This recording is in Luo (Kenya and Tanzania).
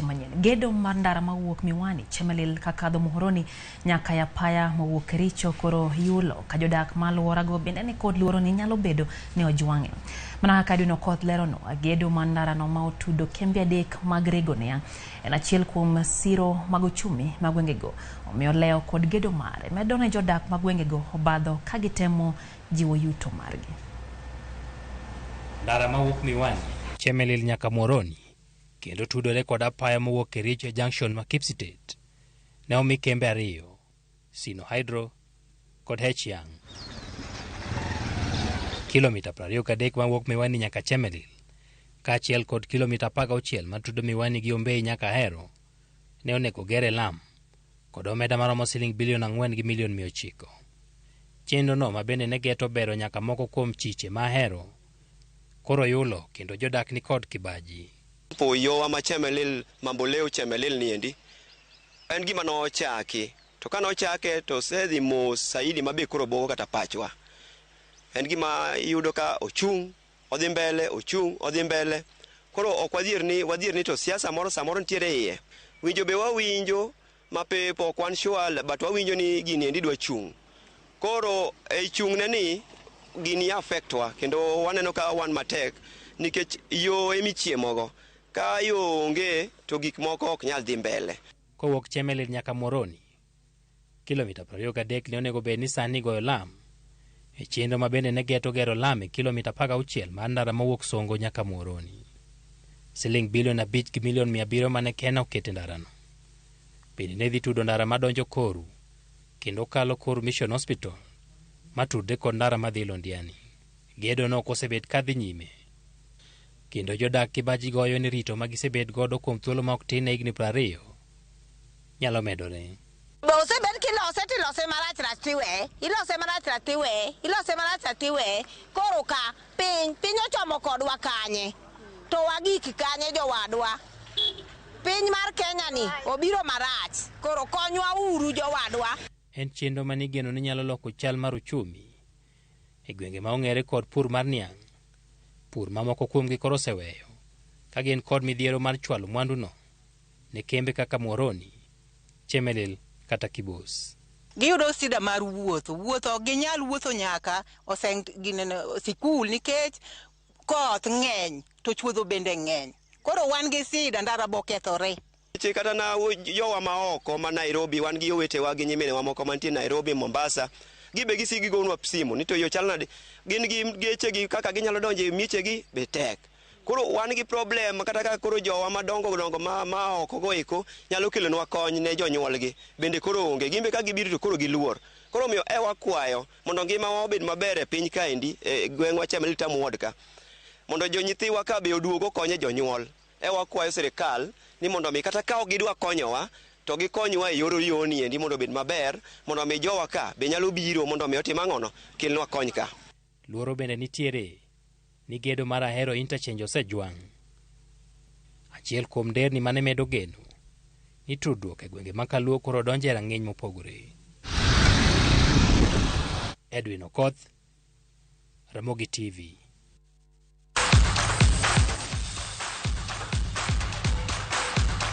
Manyien. Gedo mar ndara mawuok Miwani, Chemelil kakadho Muhoroni nyaka e apaya mowuok Kericho koro yulo ka jodak ma alworago bende ni kod luoro ni nyalo bedo ni ojwang'e. Mana kaka Edwin Okoth leronwa, gedo mar ndarano ma otudo kembe adek mag rego niang' en achiel kuom siro mag ochumi ma gwengego. Omiyo lewo kod gedo mare medo ne jodak ma gwengego obadho ka gitemo jiwo yuto margi. Ndara mawuok Miwani, Chemelil nyaka Muhoroni kendo tudore kod apaya mowuok Kericho e junction ma Kipsitet ne omi kembe ariyo, Sino Hydro kod Hechiang. Kilomita 23 mawuok Miwani nyaka Chemelil, kaachiel kod kilomita 16 matudo Miwani gi Ombei nyaka Ahero, ne onego ger e lam kod omenda maromo siling bilion 4 gi milion 900. Chenrono ma bende ne geto bero nyaka moko kuom chiche ma Ahero koro yulo kendo jodak ni kod kibaji. Po yowa ma Chemelil, Mamboleo Chemelil niendi en gima nochaki, to ka nochake to osedhi mos saidi ma be koro buogo kata pachwa. En gima iyudo ka ochung', odhi mbele, ochung', odhi mbele. Koro ok wadhier ni, wadhier ni to siasa moro samoro nitiere iye. Winjo be wawinjo ma pe pok wan sure, but wawinjo ni gini endi dwa chung'. Koro ei chung'ne ni gini affect wa kendo waneno ka wan matek nikech yo emichiemogo. Ka yo onge to gik moko ok nyal dhi mbele. Kowuok Chemelil nyaka Muhoroni, kilomita 23 ne onego bed ni sani goyo lam. E chenro ma bende ne geto gero lam e kilomita 16 mar ndara mowuok Songo nyaka Muhoroni. Siling bilion 5 gi milion 700 mane Kenya oketo e ndarano. Bende ne dhi tudo ndara madonjo Koru kendo kalo Koru Mission Hospital matudre kod ndara madhi Londiani. Gedo no ok osebet kadhi nyime. Kendo jodak kibaji goyo ni rito ma gisebet godo kuom thuolo ma ok tin ne higni 20 nyalo medore. Be osebed kilose tilose marach rach tiweye, ilose marach rach tiweye, ilose marach rach tiweye. Koro ka piny, piny ochomo kodwa kanye? To wagik kanye jowadwa? Piny mar Kenya ni obiro marach, koro konywa uru jowadwa. En chenro ma nigeno ni nyalo loko chal mar uchumi e gwenge ma ong'ere kod pur mar niang'. Pur ma moko kuomgi koro oseweyo ka gin kod midhiero mar chwalo mwanduno ne kembe kaka Muhoroni, Chemelil kata Kibos. Giyudo sida mar wuotho, wuotho ok ginyal wuotho nyaka oseng ginene sikul nikech koth ng'eny to chuodho bende ng'eny. Koro wan gi sida, ndara bokethore. Kata na jowa ma oko ma Nairobi, wan gi owetewa gi nyiminewa moko mantie Nairobi, Mombasa, gibe gisik gigonwa simu ni to yo chal nade, gin gi gechegi kaka ginyalo donjo e miechegi be tek. Koro wan gi problem kata ka koro jowa madongo dongo ma oko go eko nyalo kelonwa kony ne jonyuolgi bende koro onge, gin be ka gibiro to koro giluor. Koro omiyo e wakwayo mondo ngimawa obed maber e piny kaendi, e gweng'wa Chemelil Tamu Ward ka, mondo jo nyithiwa ka be oduog okonye jonyuol. E wakwayo sirikal ni mondo mi kata ka ok gidwa konyowa to gikonywa e yor yoni endi mondo obed maber, mondo mi jowa ka be nyalo biro mondo mi otim ang'ono, kelnwa kony ka. Luoro bende nitiere ni gedo mar Ahero Interchange osejwang'. Achiel kuom nderni mane medo geno ni tudruok e gwenge ma Kaluo koro donjo e rang'iny mopogore. Edwin Okoth, Ramogi TV.